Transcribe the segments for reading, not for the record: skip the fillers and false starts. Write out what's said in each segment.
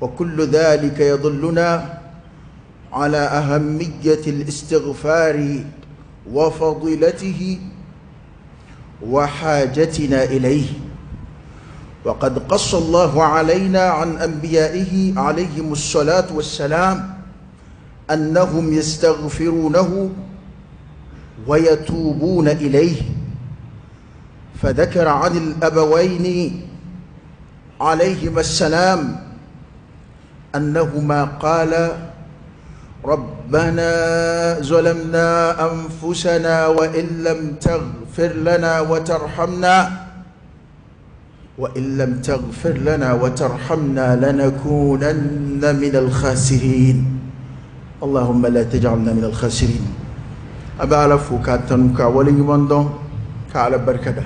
وكل ذلك يدلنا على أهمية الاستغفار وفضيلته وحاجتنا إليه. وقد قص الله علينا عن أنبيائه عليهم الصلاة والسلام أنهم يستغفرونه ويتوبون إليه، فذكر عن الأبوين عليهما السلام أنهما قالا ربنا ظلمنا أنفسنا وإن لم تغفر لنا وترحمنا لنكونن من الخاسرين. اللهم لا تجعلنا من الخاسرين. أبا ألفك تنك ولي من كعلى بركة.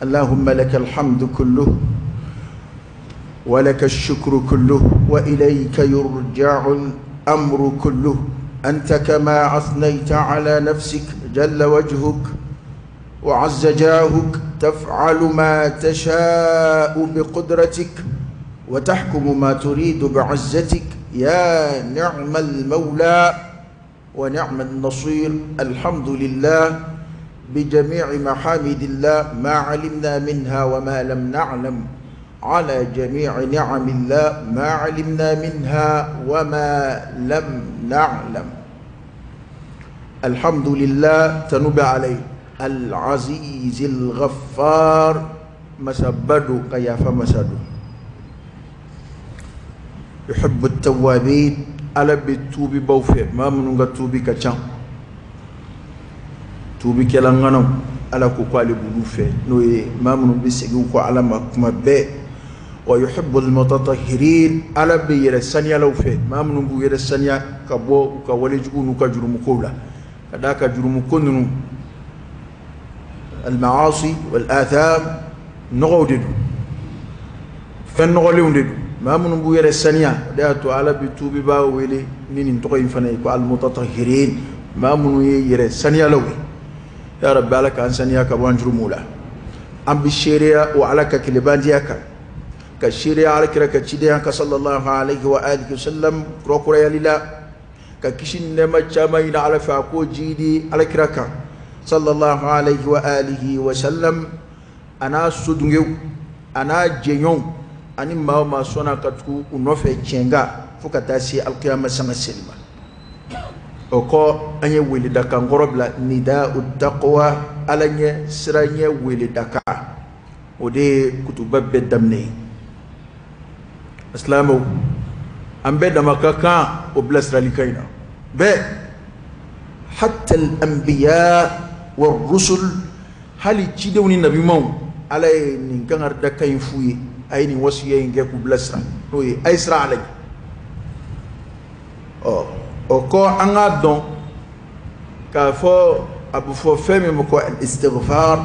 اللهم لك الحمد كله ولك الشكر كله وإليك يرجع الأمر كله، أنت كما أثنيت على نفسك جل وجهك وعز جاهك، تفعل ما تشاء بقدرتك وتحكم ما تريد بعزتك، يا نعم المولى ونعم النصير. الحمد لله بجميع محامد الله ما علمنا منها وما لم نعلم، على جميع نعم الله ما علمنا منها وما لم نعلم. الحمد لله تنوب عليه العزيز الغفار مسبدو قيافة مسدو يحب التوابين على بتوبي بوفي ما منونغا توبي كچان توبي كلانغانو على كوكالي بولوفي نوي ما منو بيسيغو كو على ما كما بي. ويحب المتطهرين على بير السنيا لو في ما منو بير السنيا كبو كولي جونو كجرم كولا كداك جرم كنن المعاصي والآثام نغودد فنغولون ما منو بير السنيا داتو على بتوبي با ويلي نين توين فناي كو المتطهرين ما منو ير السنيا لو يا رب على كان سنيا كبوان جرمولا ام بالشريعه وعلى كلبان كشيري على كرا كتشيدي صلى الله عليه وآله وسلم كروكرا يليلا ككشين نما تشامين على فاكو جيدي على كرا صلى الله عليه وآله وسلم. أنا سودنيو أنا جيون أني ما ما سونا كتكو ونوفي تشينغا فكتاسي القيامة سنة سلمة وكو أني ولي دكا غرب لا نداء التقوى على ني سراني ولي دكا ودي كتب بدمني اسلامو ام بدما كان وبلسرالي كاينا ب حتى الانبياء والرسل هل تشيدوني النبي مو على نين كان دكا يفوي اي ني وصيه ينكو بلسرا نوي اي سرا علي او ko an ka dɔn k'a fɔ a bɛ fɔ fɛn min ma ko al-istighfar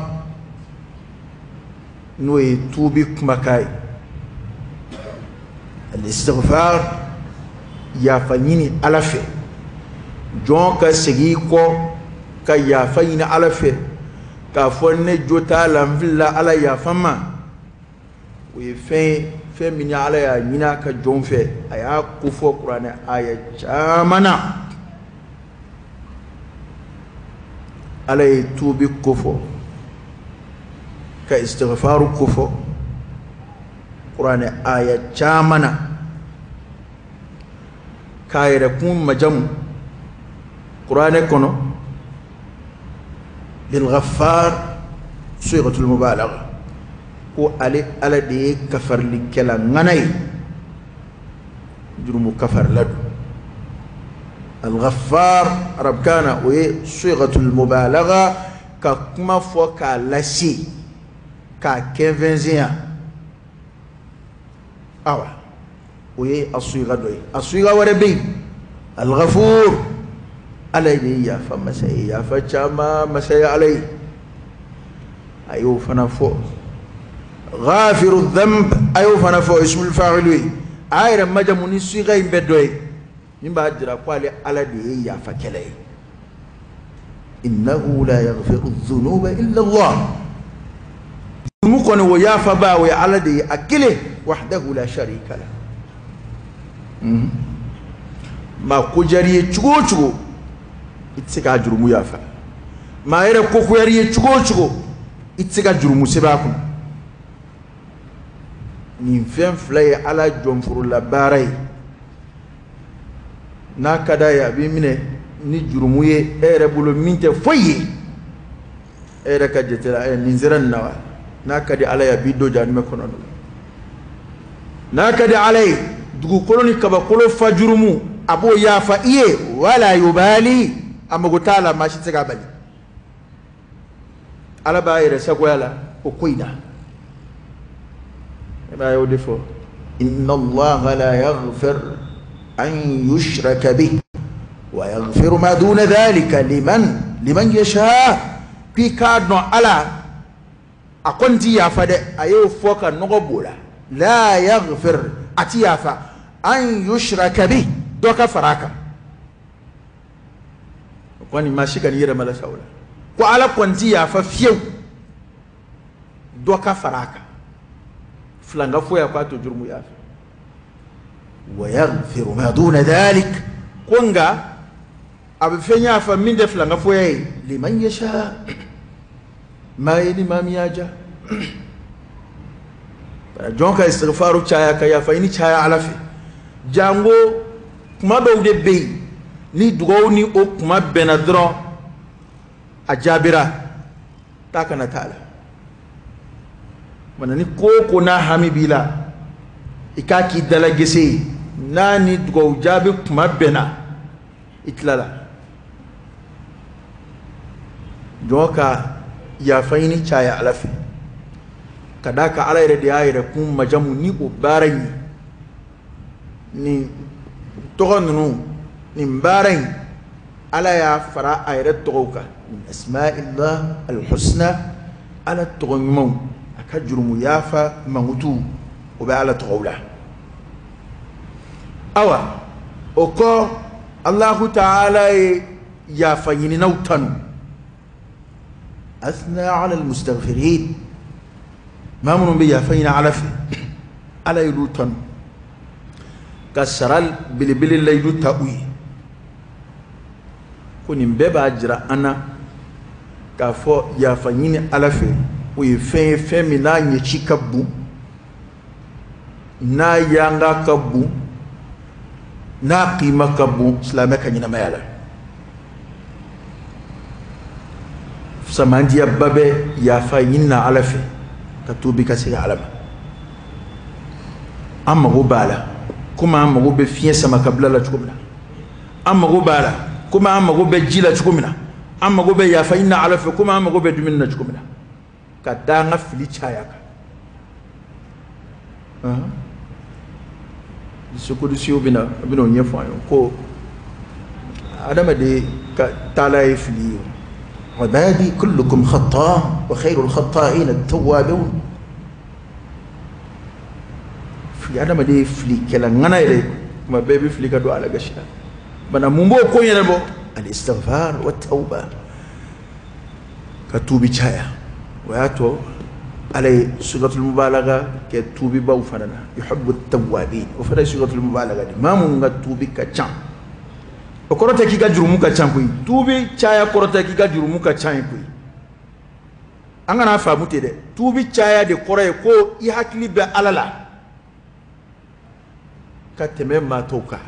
n'o ye tuubi kumakan ye. Al-istighfar yafa ɲini Ala fɛ, jɔn ka segin i kɔ ka yafa ɲini Ala fɛ k'a fɔ ne jo t'a la n filila Ala yafa n ma, o ye fɛn ye fɛn min Ala y'a ɲini a ka jɔn fɛ, a y'a kofɔ kuranɛ aya caman na. Ala ye tuubi kofɔ ka istighfaru kofɔ kuranɛ aya caman na, k'a yɛrɛ kun majamu kuranɛ kɔnɔ bilghaffar sigatul mubalagha ko ale Ala de ye kafarilikɛla ŋana ye, jurumu kafarila don. Al-Ghaffar arabukan na o ye sigatul mubalagha ka kuma fɔ k'a lase k'a kɛnfɛnzɛnya, awa o ye a siga dɔ ye. A siga wɛrɛ bɛ yen Al-Ghafur, Ala de ye yafa masa ye, yafa caman masa ye Ala ye, a y'o fana fɔ. غافر الذنب أيوه فأنا فوق اسم الفاعل عاير ما جموني سيغين بدوي من بعد قال على دي يا فكلي إنه لا يغفر الذنوب إلا الله مكن ويا فباوي على دي أكله وحده لا شريك له. Maa ko diyar'i ye cogo o cogo, i tɛ se k'a jurumu yafa. Maa yɛrɛ ko goyar'i ye cogo o cogo, i tɛ se ka jurumu sɛbɛn a kun. Nin fɛn fila ye Ala jɔnforola baara ye. N'a ka d'a ye, a b'i minɛ ni jurumu ye e yɛrɛ bolo min tɛ foyi ye e yɛrɛ ka jate la. Ɛ, nin sera nin na wa? N'a ka di Ala ye, a b'i don jahanamɛ kɔnɔ. N'a ka di Ala ye, dugukolo ni kabakolo fa jurumu, a b'o yafa i ye. Wala yubali, a mago t'a la, maa si tɛ se k'a bali. Ala b'a yɛrɛ sagoya la o ko in na. E b'a ye, o de fɔ: inna Allaha la yaghfir an yushraka bih wa yaghfiru ma duna dhalika liman yasha. K'i k'a dɔn, Ala a kɔni ti yafa dɛ. A y'o fɔ ka nɔgɔ b'o la. La yaghfir, a ti yafa, an yushraka bih, dɔ ka fara a kan. O kɔni, maa si ka n'i yɛrɛ malasa o la ko Ala kɔni ti yafa fiyewu dɔ ka fara a kan. Filankafoya, k'a to jurumu yafa. Wa yaghfiru ma duna dhalik, ko nka a bɛ fɛn yafa min tɛ filankafoya ye, liman yasha, maa ye ni maa min y'a diya. Jɔn ka istighfaru caya, ka yafa ɲini caya Ala fɛ. Jango kuma dɔw de bɛ yen, ni dugawu ni o kuma bɛnna dɔrɔn, a jaabira, taa kana t'a la. Mana ni ko o ko n'a hami b'i la, i k'a k'i dala gese ye, n'a ni dugawu jaabi kuma bɛnna, i tilala. Jɔn ka yafa ɲini caya Ala fɛ, ka d'a kan Ala yɛrɛ de y'a yɛrɛ kun majamu ni o baara in ye. Nin tɔgɔ ninnu, nin baara in, Ala y'a fara a yɛrɛ tɔgɔw kan, min asma'illah alhusna, Ala tɔgɔ ɲumanw. A ka jurumu yafa mankutu, o bɛ Ala tɔgɔw la. Awa, o kɔ, Allahu ta'ala ye yafa ɲininaw tanu, athna ala almustaghfirin. Maa minnu bɛ yafa ɲini Ala fɛ, Ala y'olu tanu ka sara belebele layidu ta u ye. Ko nin bɛɛ b'a jira an na k'a fɔ yafa ɲini Ala fɛ, o ye fɛn ye, fɛn min n'a ɲɛci ka bon, n'a yanga ka bon, n'a kima ka bon silamɛ ka ɲɛnamaya la. Samandiyaba bɛ yafa ɲini na Ala fɛ, ka tuubi ka segin Ala ma. An mago b'a la komi an mago bɛ fiɲɛ sama ka bila la cogo min na, an mago b'a la komi an mago bɛ ji la cogo min na, an mago bɛ yafa ɲini na Ala fɛ komi an mago bɛ dumuni na cogo min na, ka da an ka fili caya kan. Sokodisiw bɛna, a bɛna o ɲɛfɔ an ye ko adamaden ka taala ye fili ye. Ibadi kullukum khata wa khairul khata'in at-tawwabun. Fili, adamaden ye filikɛla ŋana yɛrɛ, kuma bɛɛ bɛ fili ka don Ala gasi la. Bana mun b'o ko ɲɛnabɔ? Al-istighfar wa tawba, ka tuubi caya. O y'a to Ala ye sigatul mubalaga kɛ tuubibaw fana na, yuhibbu tawwabin. O fana ye sigatul mubalaga de. Maa minnu ka tuubi ka ca, o kɔrɔ tɛ k'i ka jurumu ka ca koyi. Tuubi caya kɔrɔ tɛ k'i ka jurumu ka ca ye koyi. An kana faamu ten dɛ. Tuubi caya de kɔrɔ ye ko i hakili bɛ Ala la ka tɛmɛ maa tɔw kan.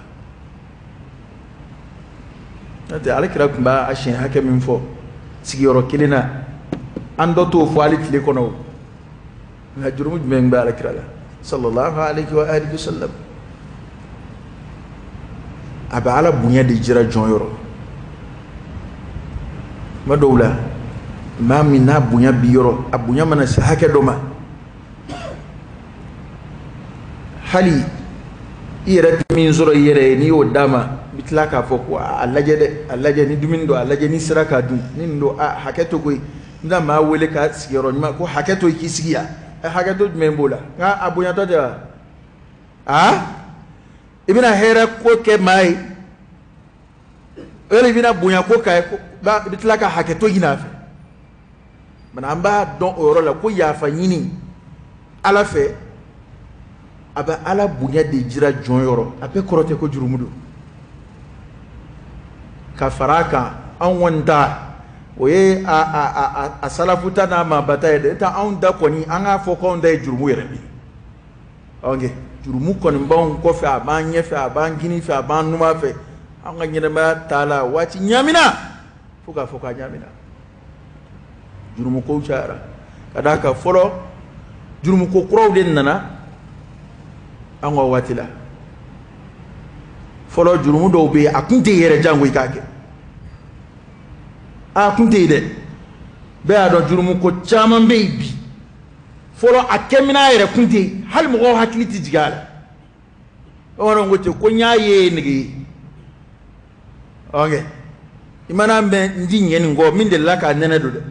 N'o tɛ, Ala kira tun b'a siɲɛ hakɛ min fɔ sigiyɔrɔ kelen na, an dɔ t'o fɔ hali tile kɔnɔ o. Nka jurumu jumɛn bɛ Ala kira la, sallallahu alaihi wa alihi wa sallam? A bɛ Ala bonya de jira jɔn yɔrɔ. Tuma dɔw la, maa min n'a bonya bi yɔrɔ, a bonya mana se hakɛ dɔ ma, hali i yɛrɛ tɛ min sɔrɔ i yɛrɛ ye, n'i y'o d'a ma, i bɛ tila k'a fɔ ko a lajɛ dɛ, a lajɛ ni dumuni don, a lajɛ n'i sera k'a dun, ni nin don, a hakɛ to koyi. N bɛna maa wele ka sigiyɔrɔ ɲuman ko hakɛ to i k'i sigi yan. Ɛ, hakɛ to jumɛn b'o la? Nka a bonyatɔ tɛ wa? Aa, i bɛna hɛrɛ ko kɛ maa ye, yali i bɛna bonya ko k'a ye, i bɛ tila ka hakɛ to ɲini a fɛ. Mɛ an b'a dɔn o yɔrɔ la ko yafa ɲini Ala fɛ, A bɛ Ala bonya de jira jɔn yɔrɔ, a bɛɛ kɔrɔ tɛ ko jurumu don. Ka fara a kan, anw kɔni ta o ye a salafu ta n'a maaba ta ye dɛ. N'o tɛ anw ta kɔni, an k'a fɔ k'anw ta ye jurumu yɛrɛ de ye. Ok, jurumu kɔni b'anw kɔfɛ, a b'an ɲɛfɛ, a b'an kini fɛ, a b'an numan fɛ. An ka ɲɛnamaya t'a la waati ɲamina fo k'a fɔ k'a ɲamina. Jurumukow cayara ka d'a kan fɔlɔ jurumuko kuraw de nana an ka waati la. Fɔlɔ jurumu dɔw bɛ yen, a kun tɛ yɛrɛ jango i k'a kɛ, a kun tɛ yen dɛ. Bɛɛ y'a dɔn jurumuko caman bɛ yen bi, fɔlɔ a kɛminɛ yɛrɛ kun tɛ yen, hali mɔgɔw hakili tɛ jigin a la. Bamananw ko ten ko n y'a ye nege ye. Ok, i mana mɛn n ti ɲɛ nin kɔ, min delila k'a nɛnɛ don dɛ.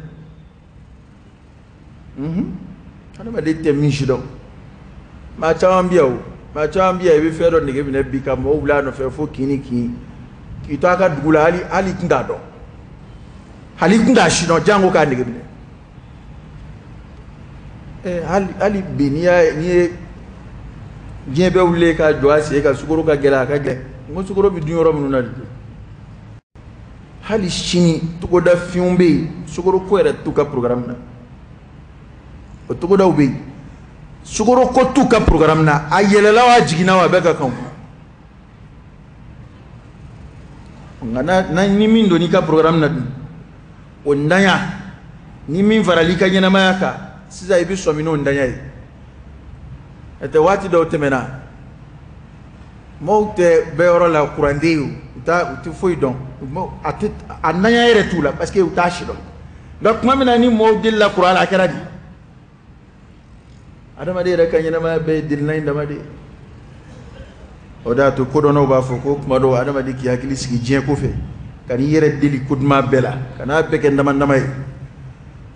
Adamaden tɛ min si dɔn. Maa caman bɛ yan o, maa caman bɛ yan, i bɛ fɛn dɔ nege minɛ bi ka mɔgɔw wuli a nɔfɛ fo kin ni kin, k'i to a ka dugu la, hali i tun t'a dɔn, hali i tun t'a si dɔn, jango k'a nege minɛ. Hali bi n'i y'a n'i ye diɲɛ bɛɛ wuli ka jɔ a sen kan, sukaro ka gɛlɛn, a ka gɛlɛn, n ko sukaro bɛ dun yɔrɔ minnu na de, hali sini togoda finw bɛ yen, sukaro ko yɛrɛ t'u ka programme na. O togodaw bɛ yen, sukaro ko t'u ka programme na. A yɛlɛla o, a jiginna o, a bɛɛ ka kan. Nka na ni min donn'i ka programme na dun, o ntanya ni min faral'i ka ɲɛnamaya kan sisan, i bɛ sɔmi n'o ntanya ye. N'o tɛ waati dɔw tɛmɛna, mɔgɔw tɛ bɛɛ yɔrɔ la, kuran tɛ yen, u t'a u tɛ foyi dɔn, a tɛ a ntanya yɛrɛ t'u la, parce que u t'a si dɔn. Nka tuma min na ni mɔgɔw delila kuran la, a kɛra di? Adamaden yɛrɛ ka ɲɛnamaya bɛɛ ye delina in dama de ye. O de y'a to kodɔnnaw b'a fɔ ko tuma dɔw adamaden k'i hakili sigi diɲɛ ko fɛ, ka n'i yɛrɛ deli ko duman bɛɛ la, ka n'a bɛɛ kɛ dama dama ye.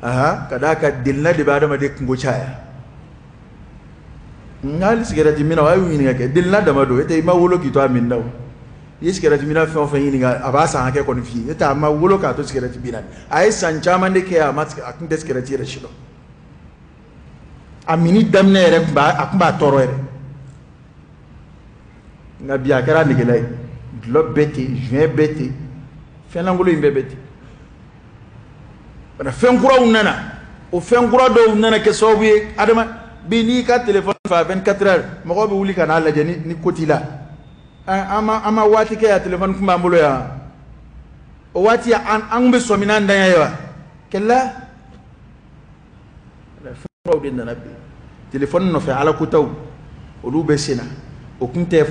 Aha, ka d'a kan delina de bɛ adamaden kunko caya. Nka hali sigɛrɛti minna, a y'u ɲininka kɛ delina dama don. E tɛ i ma wolo k'i to a min na o. I ye sigɛrɛti minna fɛn o fɛn ɲininka, a b'a san hakɛ kɔni f'i ye. E tɛ a ma wolo k'a to sigɛrɛti min na, a ye san caman de kɛ, a ma a tun tɛ sigɛrɛti yɛrɛ si dɔn. A minni daminɛ yɛrɛ tun b'a a tun b'a tɔɔrɔ yɛrɛ. Nka bi a kɛra negela ye, dɔlɔ bɛ ten, joint bɛ ten, fɛn lankolon in bɛɛ bɛ ten. Bana fɛn kuraw nana, o fɛn kura dɔw nana kɛ sababu ye adama bi n'i ka téléphone fa 24 heures, mɔgɔw bɛ wuli ka n'a lajɛ ni ko t'i la. An ma waati kɛ yan, téléphone tun b'an bolo yan. O waati an tun bɛ sɔmi n'an danya ye wa? Kɛlɛ fɛn kuraw de nana bi, téléphone nɔfɛ ala kotaw olu bɛ sen na, o kun tɛ.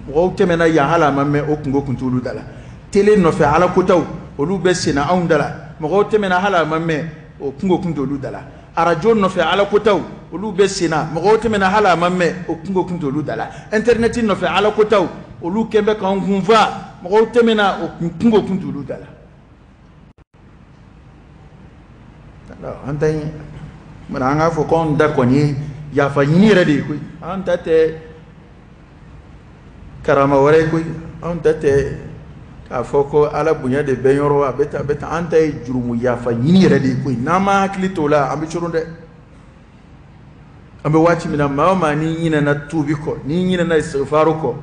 Mɔgɔw tɛmɛna yan, hali a ma mɛn, o kungo kun t'olu da la. Télé nɔfɛ ala kotaw olu bɛ sen na anw da la, mɔgɔw tɛmɛna, hali a ma mɛn, o kungo kun t'olu da la. Arajo nɔfɛ ala kotaw olu bɛ sen na, mɔgɔw tɛmɛna, hali a ma mɛn, o kungo kun t'olu da la. Internet nɔfɛ ala kotaw olu kɛn bɛ k'an kun fa, mɔgɔw tɛmɛna, o kungo kun t'olu da la. An ta in mana, an k'a fɔ k'anw da kɔni ye yafa ɲini yɛrɛ de ye koyi. An ta tɛ karama wɛrɛ ye koyi. Anw ta tɛ k'a fɔ ko ala bonya de bɛ yɔrɔ, a bɛ tan, a bɛ tan. An ta ye jurumu yafa ɲini yɛrɛ de ye koyi. N'an ma hakili t'o la, an bɛ coron dɛ. An bɛ waati min na, maa o maa n'i ɲinɛna tuubi kɔ, n'i ɲinɛna istighfaru kɔ,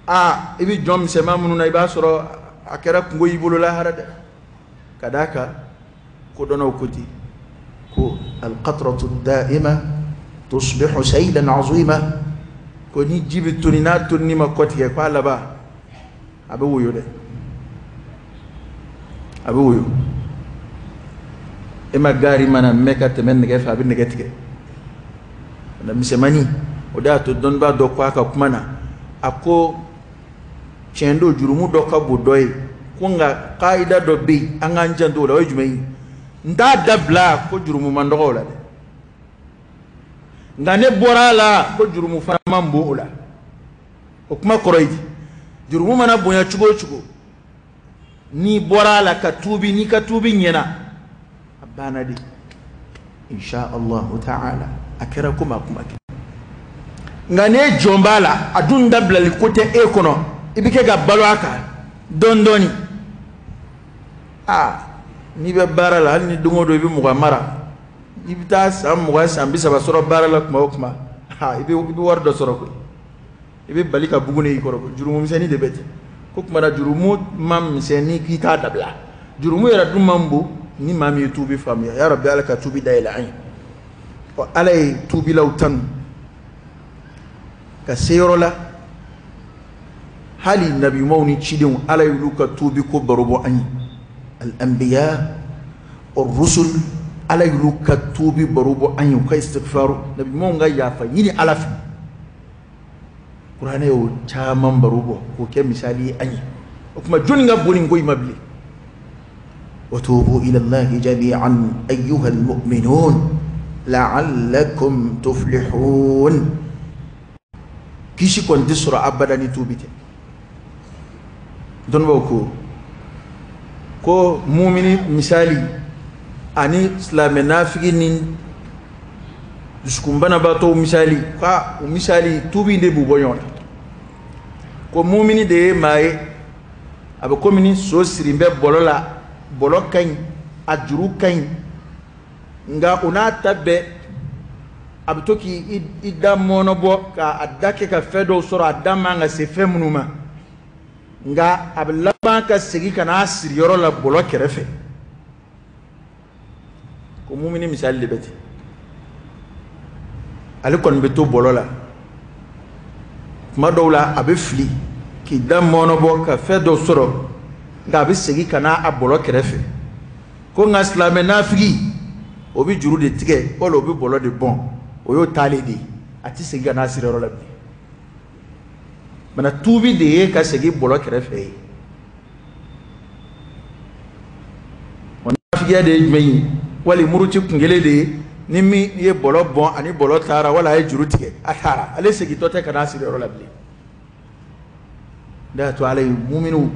aa, i bɛ jɔn misɛnman minnu na, i b'a sɔrɔ a kɛra kungo y'i bolo lahara dɛ. Ka d'a kan kodɔnnaw ko ten ko alqatratu da'ima tusbihu saylan azima, ko ni ji bɛ toni, n'a tonni ma kɔtigɛ, k'a laban a bɛ woyo dɛ, a bɛ woyo. E ma gaari mana mɛn ka tɛmɛ nɛgɛ fɛ, a bɛ nɛgɛ tigɛ na misɛnmanin. O de y'a to dɔnnibaa dɔ ko a ka kuma na, a ko tiɲɛ don, jurumu dɔ ka bon dɔ ye, ko nka kaida dɔ bɛ yen, an k'an janto o la. O ye jumɛn ye? N t'a dabila ko jurumu man dɔgɔ o la dɛ, nka ne bɔra a la ko jurumu fana man bon o la. O kuma kɔrɔ ye di? Jurumu mana bonya cogo o cogo, n'i bɔra a la ka tuubi, n'i ka tuubi ɲɛna, a banna de, insha allahu ta'ala, a kɛra komi a kuma kɛ. Nka n'e jɔn b'a la, a dun dabilali ko tɛ e kɔnɔ, i bɛ kɛ ka balo a kan dɔɔni dɔɔni. Aa, n'i bɛ baara la, hali ni don o don i bɛ 20 mara, i bɛ taa san 20, san 30 sɔrɔ baara la, kuma o kuma Ha, i bɛ wari dɔ sɔrɔ koyi, i bɛ bali ka bugun i kɔrɔ. Jurumu misɛnnin de bɛ ten. Ko tuma na jurumu man misɛn ni k'i t'a dabila, jurumu yɛrɛ dun man bon ni maa min ye tuubi faamuya. Ya Rabbi, Ala ka tuubi dayɛlɛ an ye. Ɔ, Ala ye tuubilaw tanu ka se yɔrɔ la, hali nabiɲumanw ni cidenw, Ala y'olu ka tuubi ko baro bɔ an ye. Al-anbiya rusul, Ala y'olu ka tuubi baro bɔ an ye, u ka istighfaru, nabiɲumanw ka yafa ɲini Ala fɛ. Kuranɛ y'o caman baro bɔ k'o kɛ misali ye an ye. O tuma, jɔnni ka bon nin ko in ma bilen? وتوبوا إلى الله جميعا أيها المؤمنون لعلكم تفلحون. Kisi kɔni tɛ sɔrɔ abada ni tuubi tɛ. Dɔnnibaw ko ko mumini misali ani silamɛ nafigi ni dusukunbanabaatɔw misali, ka o misali, tuubi de b'u bɔ ɲɔgɔn na. Ko mumini de ye maa ye, a bɛ komi ni so sirin bɛ bɔlɔ la. Bɔlɔ ka ɲi, a juru ka ɲi, nka o n'a ta bɛɛ, a bɛ to k'i i da mɔɔnɔbɔ k'a da kɛ ka fɛn dɔw sɔrɔ a da man ka se fɛn minnu ma, nka a bɛ laban ka segin ka n'a siri yɔrɔ la bɔlɔ kɛrɛfɛ. Ko mumini misali de bɛ ten. Ale kɔni bɛ to bɔlɔ la, tuma dɔw la a bɛ fili k'i da mɔɔnɔbɔ ka fɛn dɔw sɔrɔ, nka a bɛ segin ka n'a a bɔlɔ kɛrɛfɛ. Ko nka silamɛ nafigi, o bɛ juru de tigɛ wala o bɛ bɔlɔ de bɔn, o y'o taalen de ye, a tɛ segin ka n'a siri yɔrɔ la bilen. Mana tuubi de ye ka segin bɔlɔ kɛrɛfɛ ye. O nafigiya de ye jumɛn ye? Wali muruti kun kelen de ye, ni min ye bɔlɔ bɔn ani bɔlɔ taara, wala a ye juru tigɛ, a taara, ale segintɔ tɛ ka n'a siri yɔrɔ la bilen. Ne y'a to Ala ye muminiw,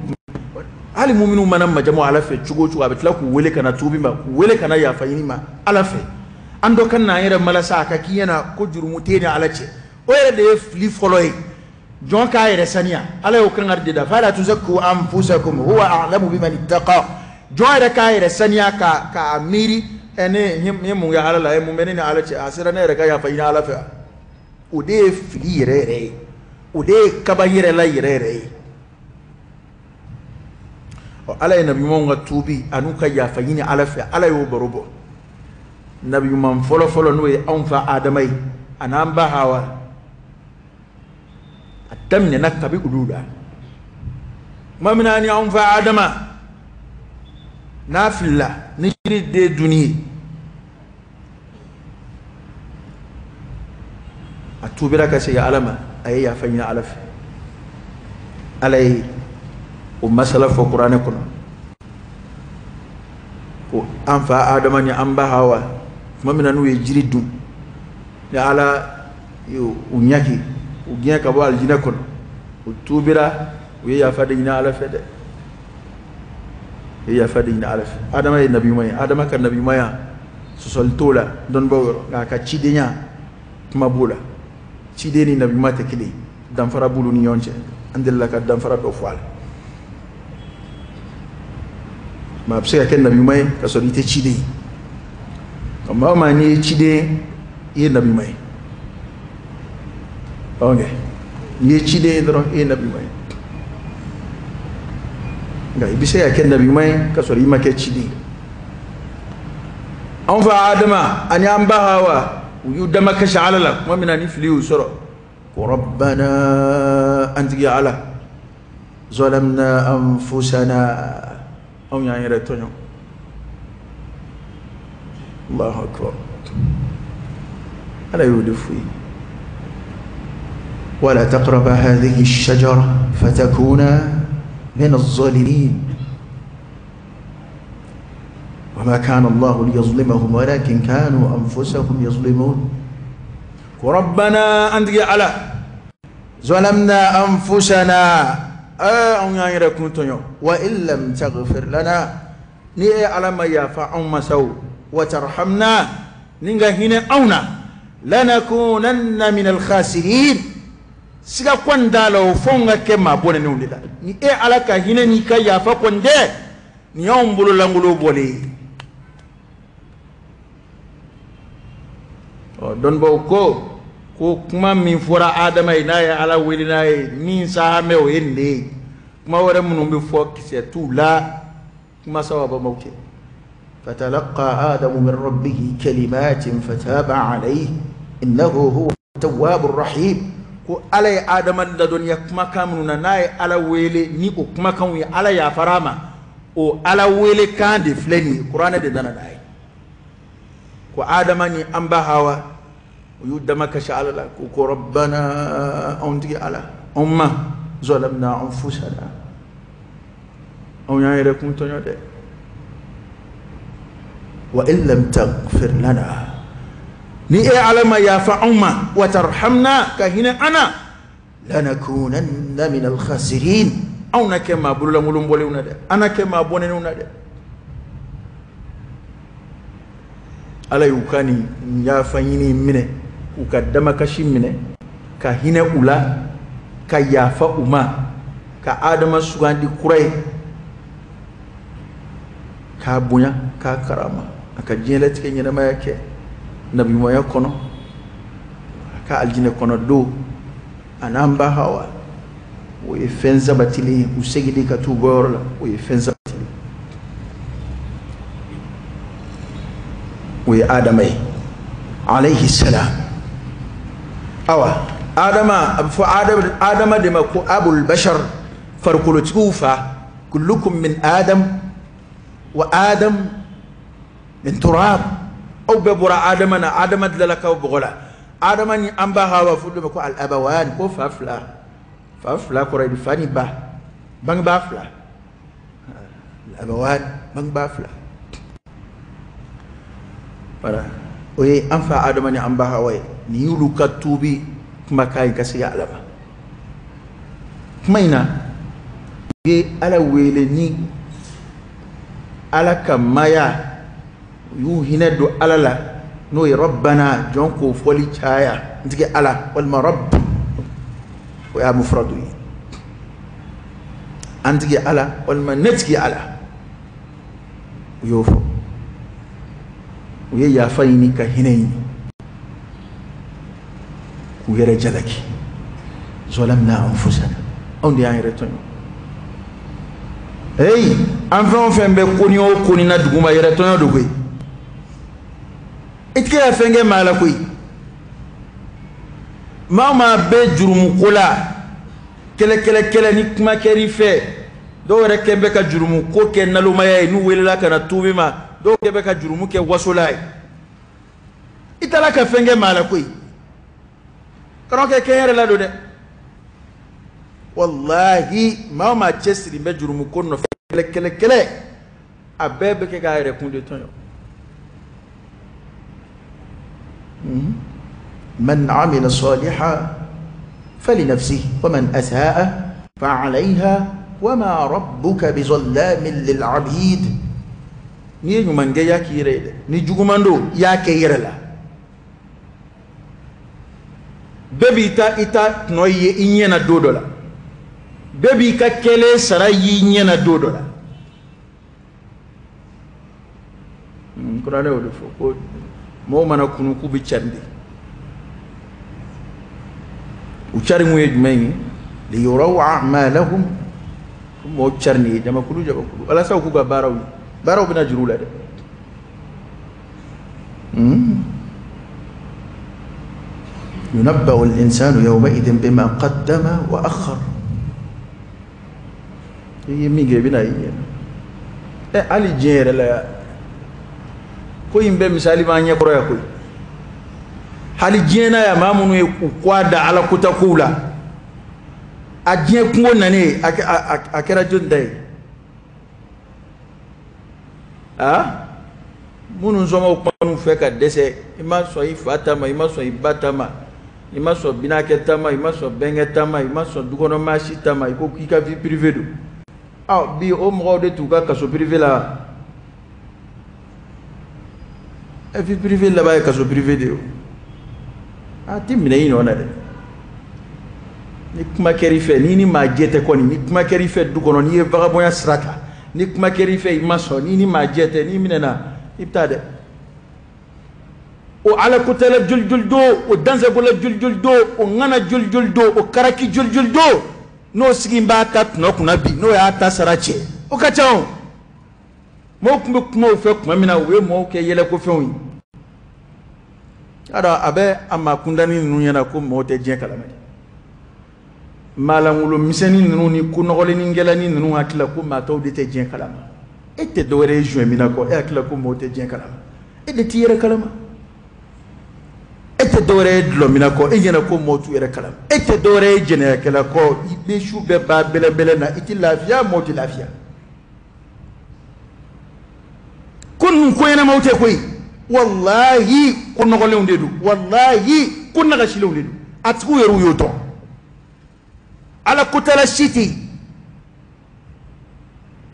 hali muminiw mana majamu Ala fɛ cogo o cogo, a bɛ tila k'u wele ka na tuubi ma, k'u wele ka na yafa ɲini ma Ala fɛ. An dɔ ka n'an yɛrɛ malasa a ka k'i ɲɛna ko jurumu tɛ ni Ala cɛ, o yɛrɛ de ye fili fɔlɔ ye. Jɔn k'a yɛrɛ saniya, Ala y'o kangari de da: fala tuzakku anfusakum huwa a'lamu biman ittaqa. Jɔn yɛrɛ k'a yɛrɛ saniya ka k'a miiri: ɛ, ne n ye mun kɛ Ala la? Ɛ, mun bɛ ne ni Ala cɛ? A sera ne yɛrɛ ka yafa ɲini Ala fɛ. O de ye fili yɛrɛ yɛrɛ ye, o de ye kaba yɛrɛ la yɛrɛ yɛrɛ ye. Ɔ, Ala ye nabiɲumanw ka tuubi an'u ka yafa ɲini Ala fɛ, Ala y'o baro bɔ. Nabiɲuman fɔlɔ fɔlɔ, n'o ye anw fa Adama ye an'an ba Hawa, a daminɛna kabi olu la. Tuma min na ni anw fa Adama n'a filila ni jiri den dunni ye, a tuubira ka segin Ala ma, a ye yafa ɲini Ala fɛ. Ala ye o masala fɔ Kuranɛ kɔnɔ ko an fa Adama ni an ba Hawa, tuma min na n'u ye jiri dun, ni Ala u ɲaki, u gɛn ka bɔ alijinɛ kɔnɔ, u tuubira, u ye yafa de ɲini Ala fɛ dɛ, u ye yafa de ɲini Ala fɛ. Adama ye nabiɲuman ye. Adama ka nabiɲumanya, sɔsɔli t'o la dɔnnibaaw yɔrɔ, nka a ka cidenya, kuma b'o la. Ciden ni nabiɲuman tɛ kelen ye, danfara b'olu ni ɲɔgɔn cɛ. An delila ka danfara dɔ fɔ a la. Maa a bɛ se ka kɛ nabiɲuman ye ka sɔrɔ i tɛ ciden ye, nka maa o maa n'i ye ciden, i ye nabiɲuman ye. Ok, n'i ye ciden ye dɔrɔn, i ye nabiɲuman ye, nka i bɛ se ka kɛ nabiɲuman ye ka sɔrɔ i ma kɛ ciden ye. An fa Adama ani an ba Hawa, u y'u dama kasi Ala la tuma min na ni fili y'u sɔrɔ, ko rabbana, an tigi Ala, zalamna anfusana, anw y'an yɛrɛ tɔɲɔ. Allahu akbar, Ala y'o de f'u ye: ولا تقربا هذه الشجرة فتكونا من الظالمين وما كان الله ليظلمهم ولكن كانوا أنفسهم يظلمون. ربنا، an tigi Ala، ظلمنا أنفسنا، anw y'an yɛrɛ kun tɔɲɔ، وإن لم تغفر لنا، ni e Ala ma yafa anw ma saw، وترحمنا، ni ka hinɛ anw na، لنكونن من الخاسرين، siga kɔni t'a la, o fɛnw ka kɛ maa bɔnɛnenw de la. Ni e Ala ka hinɛ n'i ka yafa kɔni tɛ, nin y'anw bolo lankolon bɔlen ye. Ɔ, dɔnnibaw ko Ko kuma min fɔra Adama ye, n'a ye Ala wele n'a ye, min sahamɛ, o ye nin de ye. Kuma wɛrɛ minnu bɛ fɔ, kisɛ t'u la, kuma sawabamaw cɛ. Fatalaqa Adamu min rabbihi kalimatin fataba alayhi innahu huwa tawwabu rahim. Ko Ala ye Adama ladɔnniya kumakan minnu na, n'a ye Ala wele ni o kumakanw ye, Ala yafara a ma. O Ala wele kan de filɛ nin ye, kuranɛ de nana n'a ye. Ko Adama ni an ba Hawa, u y'u dama kasi Ala la ko rabbana, anw tigi Ala, anw ma zalamna anfusana, anw y'an yɛrɛ kun tɔɲɔ dɛ. Wa in lam taghfir lana, ni e Ala ma yafa anw ma, wa tarhamna, ka hinɛ an na, lanakunanna min alkhasirin, anw na kɛ maa bololankolon bɔlenw na dɛ, an na kɛ maa bɔnɛnenw na dɛ. Ala y'u ka nin yafa ɲini minɛ, k'u ka damakasi minɛ, ka hinɛ u la, ka yafa u ma, ka Adama sugandi kura ye, k'a bonya, k'a karama, a ka diɲɛlatigɛ ɲɛnamaya kɛ nabiɲumanya kɔnɔ, a ka alijinɛ kɔnɔ don a n'an ba Hawa. O ye fɛn sabatilen ye. U seginni ka t'u bɔyɔrɔ la, o ye fɛn sabatilen. O ye Adama ye alayhi salam. Awa, Adama, a bɛ fɔ Adama de ma ko abul bashar, farikolotigiw fa. Kullukum min Adam wa Adam min turab. Aw bɛɛ bɔra Adama na, Adama dilanla k'aw bɔgɔ la. Adama ni an ba Hawa, fɔ de ma ko al abawan, ko fa fila. Fa fila kɔrɔ ye fa ni ba, bangebaa fila. Al abawan, bangebaa fila. Voilà, o ye an fa Adama ni an ba Hawa ye. Nin y'olu ka tuubi kumakan ye ka se Ala ma. Kuma in na, u ye Ala wele ni Ala ka maya, u y'u hinɛ don Ala la, n'o ye rabbana. Jɔn k'o fɔli caya, n tigi Ala walima rabb, o y'a mufradu ye, an tigi Ala walima ne tigi Ala. U y'o fɔ, u ye yafa ɲini ka hinɛ ɲini, k'u yɛrɛ jalaki. Zalamna anfusana, anw de y'an yɛrɛ tɔɲɔ. Hey, an fɛn o fɛn bɛ koni o koni na duguma, yɛrɛ tɔɲɔ don koyi. I tɛ ka fɛn kɛ maa la koyi. Maa o maa bɛ jurumu ko la, kɛlɛ kɛlɛ kɛlɛ, ni kuma kɛr'i fɛ, dɔw yɛrɛ kɛn bɛ ka jurumu ko kɛ nalomaya ye n'u welela ka na tuubi ma. Dɔw kɛ bɛ ka jurumu kɛ wasola ye. I taara ka fɛn kɛ maa la koyi, kana kɛ kɛ yɛrɛ la don dɛ. Wallahi, maa o maa cɛsiri bɛ jurumu ko nɔfɛ, kɛlɛ kɛlɛ kɛlɛ, a bɛɛ bɛ kɛ k'a yɛrɛ kun de tɔɲɔ. Man amila salihan falinafsihi wa man asaa fa'alayha wa ma rabbuka bizallamin lil abid. N'i ye ɲuman kɛ, i y'a k'i yɛrɛ ye dɛ. Ni juguman don, i y'a kɛ i yɛrɛ la. Bɛɛ b'i ta i ta tɔnɔ ye i ɲɛ na don dɔ la, bɛɛ b'i ka kɛlen sara y'i ɲɛ na don dɔ la. Kuranɛ y'o de fɔ ko mɔgɔw mana kunu k'u bɛ cari de. U cari mun ye jumɛn ye? Liyuraw a'malahum, mɔgɔw cari nin ye jamakulu jamakulu, walasa u k'u ka baaraw ye. Baaraw bɛna juru la dɛ. Yunabba'u al-insanu yawma'idhin bima qaddama wa akhar. I ye min kɛ, i bɛna i ɲɛ na. Ɛ, hali diɲɛ yɛrɛ la yan, ko in bɛɛ misali b'an ɲɛ kɔrɔ yan koyi. Hali diɲɛ na yan, maa minnu ye u kɔ da Ala kota kow la, a diɲɛ kungo nanen, a kɛra jɔni ta ye? A minnu sɔnmaw kumanu fɛ ka dɛsɛ, i ma sɔn i fa ta ma, i ma sɔn i ba ta ma, i ma sɔn binakɛ ta ma, i ma sɔn bɛnkɛ ta ma, i ma sɔn dukɔnɔ maa si ta ma, i ko k'i ka vie privée don. Ɔ, bi o mɔgɔw de t'u ka kaso privé la. Ɛ, vie privée laban ye kaso privé de ye. O a ti minɛ i nɔ na dɛ. Ni kuma kɛr'i fɛ, n'i ni maa jɛ tɛ kɔni, ni kuma kɛr'i fɛ du kɔnɔ, n'i ye vagabɔnya sira ta, ni kuma kɛr'i fɛ i ma sɔn, n'i ni maa jɛ tɛ, n'i minɛna, i bɛ taa dɛ. O O ala kotala joli joli don, o dansagola joli joli don, o ŋana joli joli don, o karaki joli joli don, n'o sigi b'a ta tɔnɔ kunna bi, n'o y'a ta sara cɛ, o ka ca. O mɔgɔw tun bɛ kuma o fɛ tuma min na, u ye mɔgɔw kɛ yɛlɛkofɛnw ye. Y'a a bɛ a maa kundani ninnu ɲɛna ko mɔgɔw tɛ diɲɛ kalama dɛ. Maalankolon misɛnnin ninnu ni ko nɔgɔlenninkɛlanin ninnu hakili la ko maa tɔw de tɛ diɲɛ kalama. E tɛ dɔwɛrɛ ye joint minna kɔ, e hakili la ko mɔgɔw tɛ diɲɛ kalama. E de t'i yɛrɛ kalama. E tɛ dɔwɛrɛ ye dulɔ minna kɔ, e ɲɛna ko mɔgɔw t'u yɛrɛ kalama. E tɛ dɔwɛrɛ ye jɛnɛyakɛla kɔ, i bɛ su bɛɛ ban bɛlɛnbɛlɛn na, i tɛ lafiya, mɔgɔw tɛ lafiya. Ko ninnu ko ɲɛnamaw tɛ koyi, walahi ko nɔgɔlenw de don, walahi ko nagasilenw de don. A tigiw yɛrɛw y'o dɔn. Ala kotala si tɛ yen,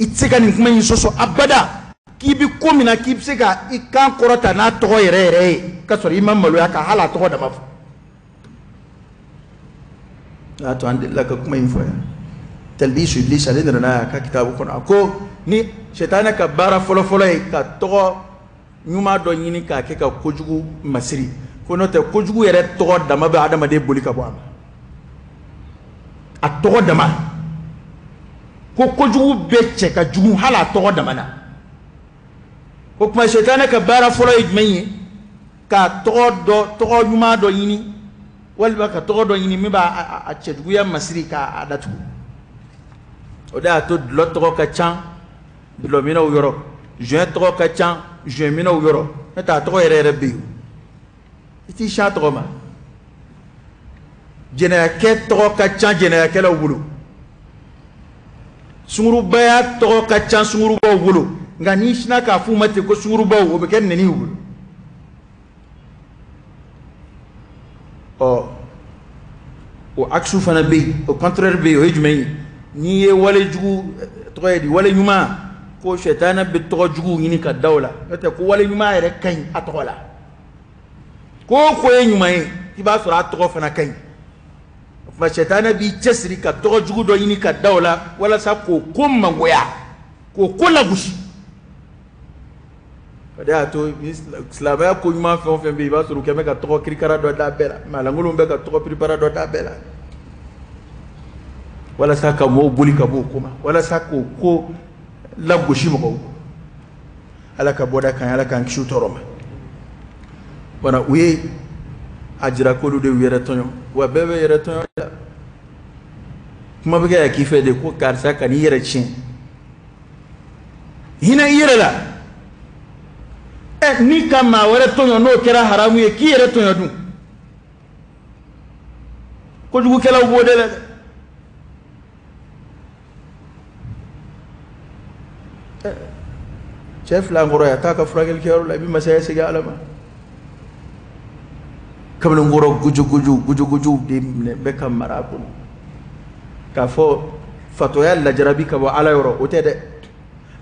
i tɛ se ka nin kuma in sɔsɔ abada, k'i bɛ ko min na k'i bɛ se ka i kan kɔrɔta n'a tɔgɔ yɛrɛ yɛrɛ ye k'a sɔrɔ i ma maloya ka hali a tɔgɔ dama fɔ. O y'a to an delila ka kuma in fɔ yan. Talbisu Iblis, ale nana n'a ye a ka kitabu kɔnɔ, a ko ni sɛtanɛ ka baara fɔlɔfɔlɔ ye ka tɔgɔ ɲuman dɔ ɲini k'a kɛ ka kojugu masiri, ko n'o tɛ kojugu yɛrɛ tɔgɔ dama bɛ adamaden boli ka bɔ a ma, a tɔgɔ dama, ko kojugu bɛ cɛ ka jugu hali a tɔgɔ dama na. O tuma sɛtanɛ ka baara fɔlɔ ye jumɛn ye? Ka tɔgɔ dɔ, tɔgɔ ɲuman dɔ ɲini, walima ka tɔgɔ dɔ ɲini min b'a a cɛjuguya masiri k'a datugu. O de y'a to dulɔ tɔgɔ ka ca dulɔminɛw yɔrɔ, joint tɔgɔ ka ca joint minɛw yɔrɔ, n'o tɛ a tɔgɔ yɛrɛ yɛrɛ bɛ yen, i t'i si a tɔgɔ ma. Jɛnɛyakɛ tɔgɔ ka ca jɛnɛyakɛlaw bolo, sungurubaya tɔgɔ ka ca sungurubaw bolo, nka n'i sinna k'a f'u ma ten ko sungurubaw, o bɛ kɛ nɛni y'u bolo. Ɔ o axe fana bɛ yen, o contraire bɛ yen, o ye jumɛn ye? N'i ye wale jugu tɔgɔ ye di, wale ɲuman, ko sɛtanɛ bɛ tɔgɔ juguw ɲini ka da o la, n'o tɛ ko wale ɲuman yɛrɛ ka ɲi a tɔgɔ la. Ko o ko ye ɲuman ye, i b'a sɔrɔ a tɔgɔ fana ka ɲi. O tuma sɛtanɛ b'i cɛsiri ka tɔgɔ jugu dɔ ɲini ka da o la walasa k'o ko mangoya, k'o ko lagosi. O de y'a to silamɛya ko ɲuman fɛn o fɛn bɛ yen, i b'a sɔrɔ u kɛn bɛ ka tɔgɔ kirikara dɔ da bɛɛ la, maalankolonw bɛ ka tɔgɔ piripara dɔ da bɛɛ la, walasa ka mɔgɔw boli ka bɔ o ko ma, walasa k'o ko lagosi mɔgɔw. Ala ka bɔda kan, Ala k'an kisi u tɔɔrɔ ma. Wala u ye a jira k'olu de y'u yɛrɛ tɔɲɔ, wa bɛɛ bɛ yɛrɛ tɔɲɔ la. Kuma bɛ kɛ ka k'i fɛ de ko karisa kan'i yɛrɛ tiɲɛ, hinɛ i yɛrɛ la. Ɛ ni ka maa wɛrɛ tɔɲɔ n'o kɛra haramu ye, k'i yɛrɛ tɔɲɔ dun, kojugukɛlaw b'o de la dɛ. Cɛ fila kɔrɔ yan, taa ka furakɛli kɛyɔrɔ la, i bɛ masaya segin Ala ma. Kamalenkɔrɔ gojogojo gojogojow de minɛ bɛ ka mara a kɔnɔ. K'a fɔ fatɔya lajarabi ka bɔ Ala yɔrɔ, o tɛ dɛ.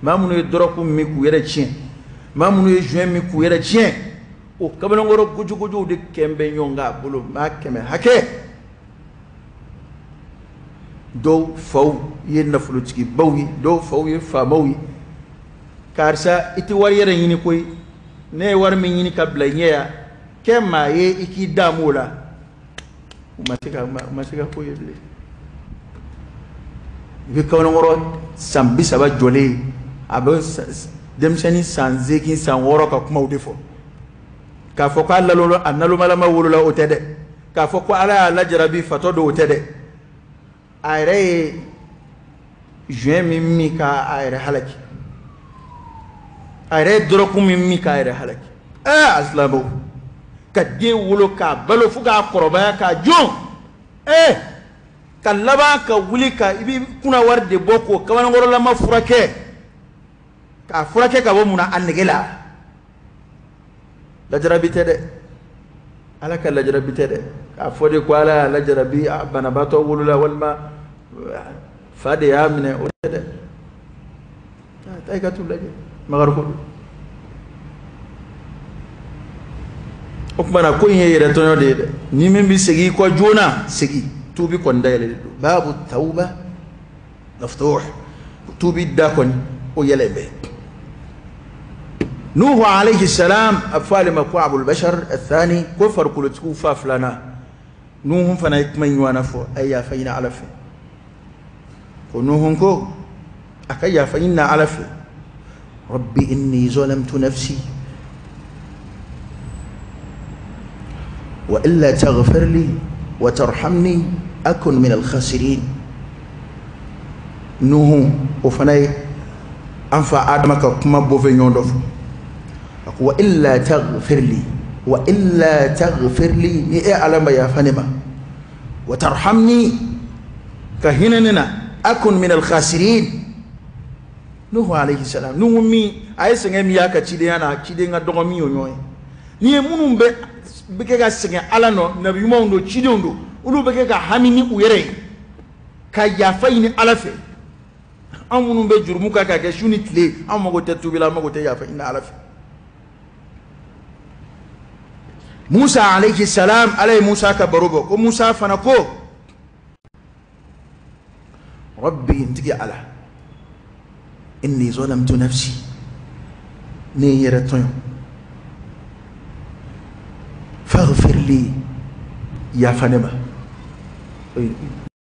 Maa minnu ye dɔrɔgu min k'u yɛrɛ tiɲɛ, maa minnu ye joint min k'u yɛrɛ tiɲɛ, o kamalenkɔrɔ gojogojow de kɛn bɛ ɲɔgɔn kan a bolo, maa 100 hakɛ. Dɔw faw ye nafolotigibaw ye, dɔw faw ye faamaw ye. Karisa, i tɛ wari yɛrɛ ɲini koyi, ne ye wari min ɲini ka bila i ɲɛ yan, kɛ maa ye i k'i da m'o la. U ma se ka, u ma se ka ko ye bilen. I bɛ kamalenkɔrɔ san 30 jɔlen, a bɛ denmisɛnnin san 8 san 6 ka kumaw de fɔ. K'a fɔ k'a lalo, a nalomalama wolola, o tɛ dɛ. K'a fɔ ko Ala y'a lajarabi fatɔ don, o tɛ dɛ. A yɛrɛ ye joint min min k'a yɛrɛ halaki, a yɛrɛ ye dɔrɔgu min min k'a yɛrɛ halaki. A silamɛw, ka den wolo k'a balo fo k'a kɔrɔbaya k'a jɔn, ka laban ka wuli ka i b'i kunna wari de bɔ k'o kamalenkɔrɔlama furakɛ, k'a furakɛ ka bɔ mun na? A nege la. Lajarabi tɛ dɛ, Ala ka lajarabi tɛ dɛ. K'a fɔ de ko Ala y'a lajarabi, a banabaatɔ wolola walima fa de y'a minɛ, o tɛ dɛ. Taa i ka t'u lajɛ, makari ko don. O tuma na ko in ye yɛrɛ tɔɲɔ de ye dɛ. Ni min bɛ segin i kɔ joona, segin. Tuubi kɔni dayɛlɛlen don. Baabu tawba maftuh, tuubi da kɔni o yɛlɛ bɛ. Nuhu alayhi salam, a fɔ ale ma ko Abul Bashar Athani, ko farikolotigiw fa filanan. Nuhu fana ye kuma in ɲɔgɔnna fɔ, a ye yafa ɲini Ala fɛ. Ko Nuhu ko a ka yafa ɲini Ala fɛ, rabbi inni zalamtu nafsi wa illa taghfir li wa tarhamni akun min al-khasirin. Nuhu o fana ye an fa Adama ka kuma bɔfɛ ɲɔgɔn dɔ fɔ. A ko wa illa taghfir li, wa illa taghfir li, ni e Ala ma yafa ne ma, wa tarhamni, ka hinɛ ne na, akun min al-khasirin. Nuhu alayhi salam, Nuhu min a ye sɛgɛn min y'a ka cidenya na, ciden ka dɔgɔ min y'o ɲɔgɔn ye. N'i ye minnu bɛ kɛ ka sɛgɛn Ala nɔ, nabi ɲumanw don, cidenw don, olu bɛ kɛ ka hami ni u yɛrɛ ye ka yafa ɲini Ala fɛ. An minnu bɛ jurumu kan ka kɛ su ni tile, an mago tɛ tubi la, an mago tɛ yafa ɲini Ala fɛ. Musa alayhi salam, Ala ye Musa ka baro bɔ, ko Musa fana ko rabbi, n tigi Ala, inni zalamtu nafsi, ne ye n yɛrɛ tɔɲɔ, faghfir li, yafa ne ma.